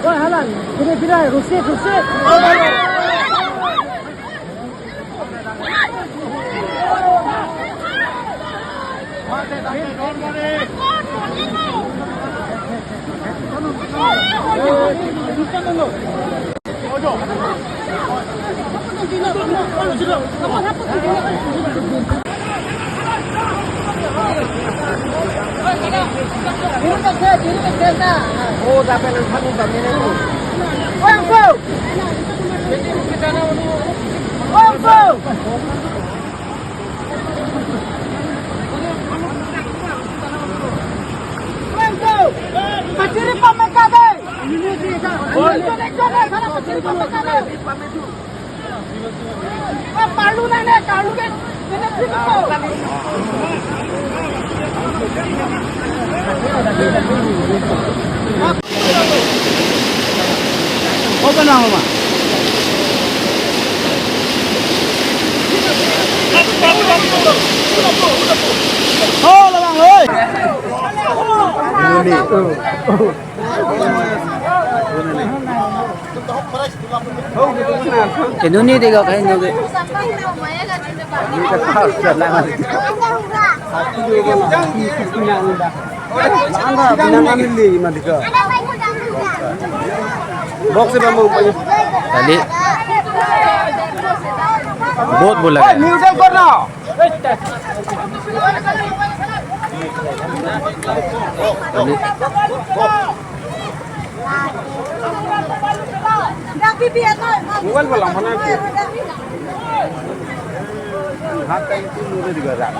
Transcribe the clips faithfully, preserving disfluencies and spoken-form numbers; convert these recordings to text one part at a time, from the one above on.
Oi, halan, sini pindah, rusik, rusik. Pachiri pameka dei. Ekjon ekjon dei, sara pachiri pameka dei. Eh, parlu nang ne, parlu ke, ne ne phi ko. Open na homa. Oh, labang, oi. Ini, oh. Inut ni tiga kain juga. Box se bang, bang, bang. Kali. Bahut bola. Oi, neutral kor na. Kali. Mobile bola mana tu? Hat time tu nuri juga rak.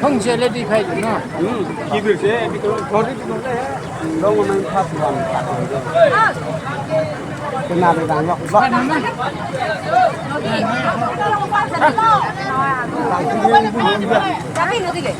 Hong se le di phai no. Hmm, kibir se, di ko, thori di ko le. Dong mana hat wan. Kena di dang lok, lok. Tapi nanti deh.